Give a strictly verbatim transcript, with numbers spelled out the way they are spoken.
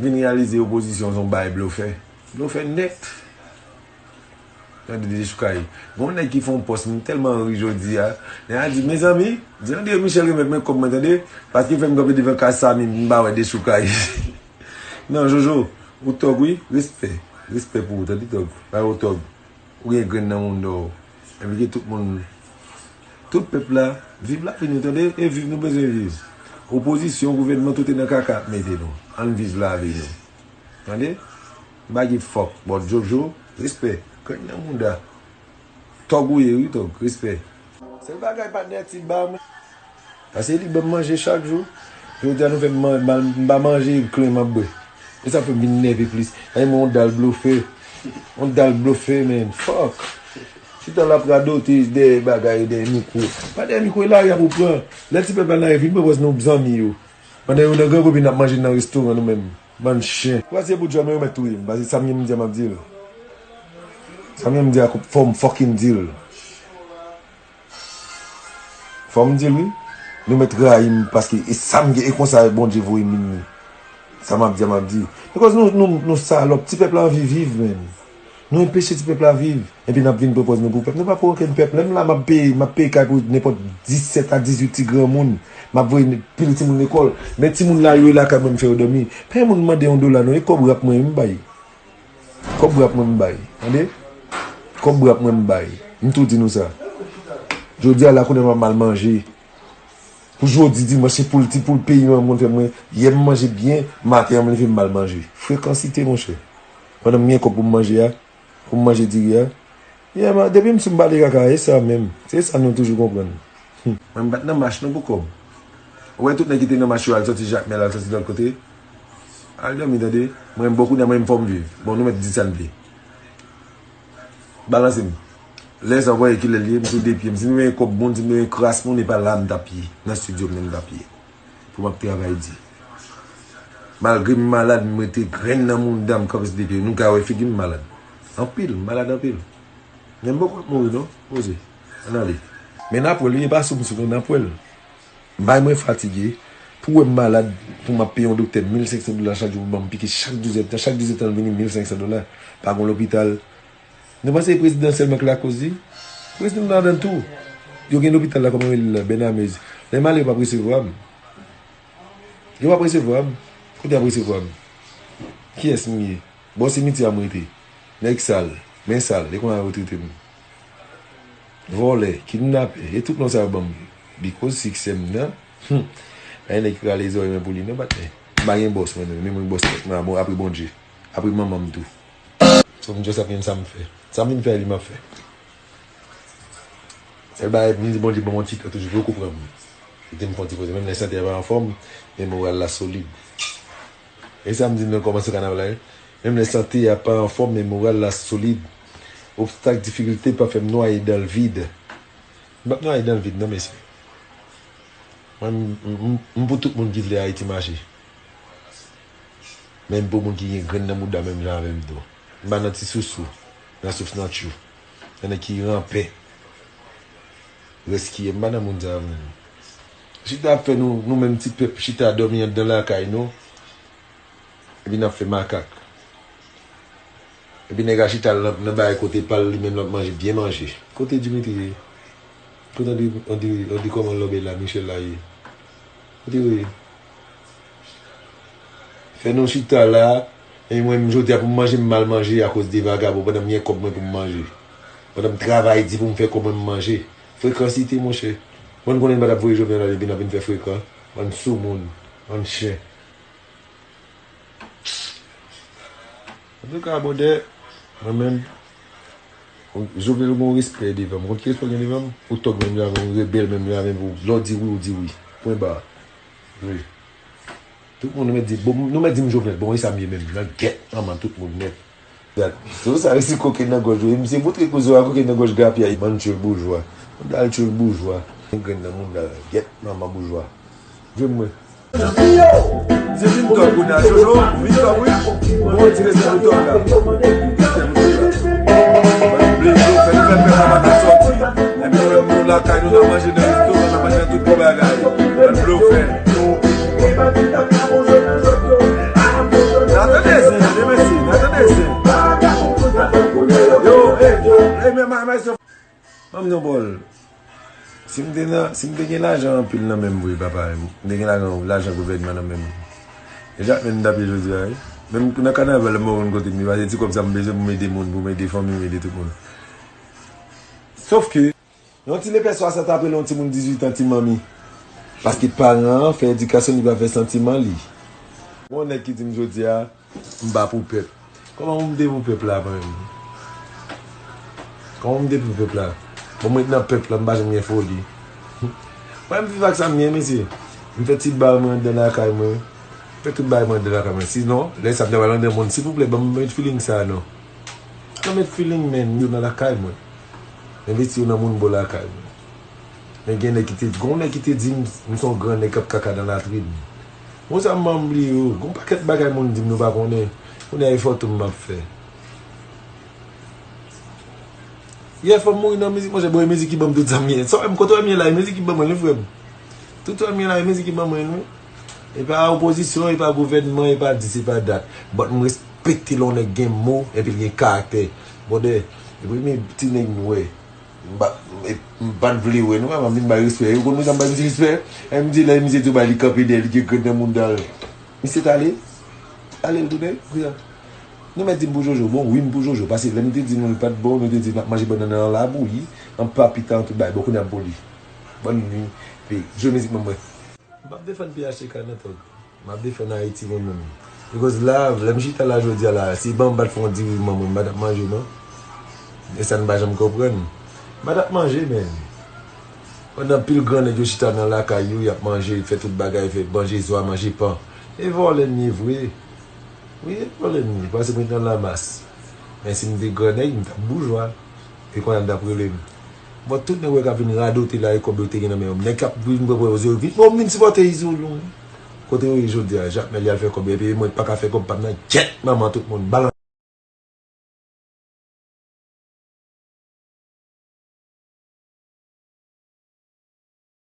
Vin reyalize opozisyon se yon bagay blofè. Blofè nèt. Tande Dechoukay. Gon nèg ki fè yon pòs, m tèlman ri jodi a. Nèg la di, mezanmi, di André Michel remèt mwen kòb mwen, tande, paske fè m kanpe devan kay Samy, m pa wè Dechoukay. Non, Jojo, ou tòg wi, respè. Respè pou ou, tande tòg. Bay ou tòg. Ou gen grenn nan mounda w. Envite tout moun. Tout pèp la, viv lavi nou, tande, e viv nou bezwen viv. Opozisyon, gouvènman, tout e nan kaka ap mete nou. Ann viv lavi nou. Tande? M pa gi fòk. Bon, Jojo, respè. Grenn nan mounda. Tòg ou ye, wi, tòg. Respè. Sèl bagay patnè ti ba mwen. Paske li ban m manje chak jou. Jodi a nou fè m man- mal, m pa manje, klen m ap bwè. E sa fè m vin nève plis. Ay, mwen, yon dal blofè. Yon dal blofè, man. Fuck. Chita la ap radote dèyè bagay, dèyè mikwo. Pa dèyè mikwo, e lari a pou pran. Lè ti pèp la nan revin, mwen pwès nou zanmi yo. Pandan yo nan gran kopi n ap manje nan restoran nou menm. Bann chen. Kwa se pou djòl mwen yo mèt touye m. Paske sa m gen m di a m ap di l. Sa m gen m di a fò m fucking di l. Fò m di l wi. Nou mèt rayi m paske e sa m gen e konsa Bondye voye m vin ni. Sa m ap di a m ap di. Because nou, nou, nou salòp. Ti pèp la anvi viv, menm. Nou enpeche ti pèp la viv. Epi n ap vin pran pòz nou pou pèp. Nou pa pou okenn pèp. Lè m la, m ap peye, m ap peye kay pou nenpòt disèt a dizuit ti granmoun. M ap voye pil timoun lekòl. Men timoun la yo lakay mwen, m fè yo dòmi. Pa gen moun mande yon dola non. E kòb rap mwen, m bay. Kòb rap mwen, m bay. Tande? Kòb rap mwen, m bay. M tou di nou sa. Jodi a la, kounye a m ap mal manje. Pou jodi dimanch, se pou l ti pou l peyi an, moun fè mwen. Yè m manje byen, maten an m leve m mal manje. Frekansite, monchè. Pandan m gen kòb pou m manje a, pou m manje diri a. Yè, man, depi m sou m pale kaka, e sa menm. Se sa nou toujou konprann. Hum. Mwen m pa t nan mach non pou kòb. Ou wè tout nèg ki te nan mach yo al sòti Jakmèl, al sòti lòt kote. Al dòmi, tande. Mwen m bon kounye a, mwen m fò m viv. Bon, nou mèt di sa n vle. Balanse m. Lè sa w wè kilè l ye, m sou de pye m. Si m te gen kòb moun, si m te gen kras moun, e pa la m t ap ye. Nan estidyo m nan m t ap ye. Pou m ap travay di. Malgre m malad, m rete grenn nan mounda m kanpe sou de pye. Nou ka wè figi m malad. Anpil, m malad anpil. Men m poko ap mouri non. Poze. Ann ale. Men n ap wè l wi, e pa sou m sou non, n ap wè l. Bay mwen fatige. Pou wè m malad, pou m ap peye yon doktè mil senk san dola chak jou pou ban m piki chak douzèdtan. Chak douzèdtan l vini mil senk san dola. Pa gon lopital. Nou panse e prezidan sèlman k lakoz li? Prezidan ladan l tou. Yo gen lopital la, kòman yo rele l la? Bènamez. Lè m ale, yo p ap resevwa m. Yo p ap resevwa m. Kote y ap resevwa m? Kiyès m ye? Bò simityè a m rete. Nèg sal. Men sal. E konsa yo trete m. Vòlè, kidnapè, e tout non sa yo ban m. Because siksè m nan, hmm, pa gen nèg ki rale zòrèy mwen pou li non, patnè. M pa gen bòs mwen menm, men mwen bòs tèt mwen, apre Bondye, apre manman m tou. So m just ap gen sa m fè. Sa m vin fè, li m ap fè. Sèl bagay pou m di Bondye ban m yon ti kè toujou, poko pran m. Kite m fè yon ti poze, menm lè sante a pa anfòm, men moral la solid. E sa m di m nan kòmanse kanaval la, wi. Menm lè sante a pa anfòm, men moral la solid. Obstak, difikilte pa fè m nwaye dan l vid. M p ap nwaye dan l vid non, mesye. Mwen, m, m, m, m pou tout moun ki vle Ayiti mache. Men m pou moun ki gen grenn nan mouda menm jan avè m tou. M pa nan ti sousou, nan souf nan tchou. Nan nèg ki ranpe. Rès ki ye, m pa nan moun sa yo menm. Chita ap fè nou, nou menm ti pèp, chita dòmi anndan lakay nou. Epi n ap fè makak. Epi nèg la chita nan, nan bagay kote pa l, li menm l ap manje, byen manje. Kote Dimitri ye? Kote Andri, Andri, Andri kòman lòbèy la, Michel la ye? Kote yo ye? Fè nou chita la, e mwen menm jodi a pou m manje m mal manje akoz de vagabon pandan m gen kòb mwen pou m manje. Pandan m travay di pou m fè kòb mwen m manje. Frekansite monchè. Mwen konnen m pa t ap voye Jovenel ale epi n ap vin fè frekan. Bann soumoun, bann chen. Antouka, brother, mwen menm, Jovenel gen yon respè devan m. Ou konn ki respè w gen devan m? Ou tòg menm jan avè m, ou rebèl menm jan avè m, ou, lè w di wi, ou di wi. Pwen ba. Wi. Tout moun nou mèt di, bon, nou mèt di m Jovenel, bon, e sa m ye menm, nan gèt manman tout moun nèt. Dat. Se pou sa resi kokenn nan gòj ou, e misye moutre kou zo a kokenn nan gòj grapyay, bann tchoul boujwa. Moun dal tchoul boujwa. Grenn nan moun dal, gèt manman boujwa. Jwenn mwen. Se vin tòg ou nan Jojo, vin tòg wi. Bon, ti respè pou tòg la. Respè pou tòg la. Bann blofè, nou fè pèp la pa ka sòti. Epi nou menm nou lakay nou, n ap manje nan restoran, n ap manje nan tout bon bagay. Bann blofè. N Zen, zen, mesye, n a tande zen. Yo, ey, ey, men, ma, ma, Ban m yon bòl. Si m te nan, si m te gen lajan anpil nan men m vre, papa, m te gen lajan, lajan gouvènman nan men m. E Jakmèl m t ap ye jodi a, wi. Menm nan kanaval, m pa konn kote m ye, paske ti kòb sa m bezwen pou m ede moun, pou m ede fanmi m, ede tout moun. Sòf ke, yon ti lepè swasant ap rele yon timoun dizuit an ti manmi. Paske paran an fè edikasyon li pa fè santiman li. Yon nèg ki di m jodi a, M pa pou pèp. Kòman pou m te pou pèp la, mwen menm? Kòman pou m te pou pèp la? Bon, mwen nan pèp la, m pa janm gen foli. Mwen, m viv ak sa m gen, mesye. M fè ti bar mwen anndan lakay mwen. M fè tout bagay mwen anndan lakay mwen. Sinon, lè sa m te pral anndan moun, silvouplè, ban m met feeling sa, non. Ban m met feeling, men, yo nan lakay mwen. Envesti yo nan moun bò lakay mwen. Men gen nèg ki te, gon nèg ki te di m, m se yon gran nèg k ap kaka nan latrin. Bon, sa m bliye yo. Gon pakèt bagay moun di m nou pa konnen. Kounye a e fòt m ap fè. Yè fò m mouri nan mizik, monchè, bon, e mizik ki ban m tout sa m gen. Sa w wè m kote w wè m ye la, e mizik ki ban mwen li, frè m. Tout sa w wè m ye la, e mizik ki ban mwen li. E pa opozisyon, e pa gouvènman, e pa dis, e pa dat. But m respekte lè yon nèg gen mo, epi l gen karaktè. Brother, e premye ti nèg m wè. M pa, m pa t vle wè nou, m vin bay respè. Ou konn mwen sa m bay misye respè? E m di lè misye di w bay li kanpe dèyè, li gen grenn nan mounda l. Misye t ale, ale l tounen, kounye a. Nou mèt di m pou Jojo, bon, wi m pou Jojo, paske lè m te di nou li pa t bon, nou te di n ap manje bannann nan labouyi, an papita, an tout bagay, bon, kounye a m pou li. Bòn nwi, pe, jwe mizik ban mwen. M p ap defann P H T K nan tòg. M ap defann Ayiti mwen menm. Because la, lè m chita la jodi a la, si ban m pa t fè yon diri manman m, m pa t ap manje non. E sa n pa janm konprann. M pa t ap manje, men. Pandan pil gran nèg yo chita nan lakay yo, y ap manje, fè tout bagay, fè manje zwa, manje pan. E vòlè n ye vre. Wi, e vòlè n ye, paske mwen t nan lamas. Men si m te gran nèg, m t ap boujwa. E kounye a n t ap rele m. Bon, tout nèg wè k ap vin radote la, e kòb yo te gen nan men yo. Nèg k ap vin pran pran yo, yo vin, bon, vin sipòte Izo Long. Kote yo ye jodi a, Jakmèl y al fè kòb, epi mwen pa ka fè kòb pa m nan gyèt manman tout moun. Balan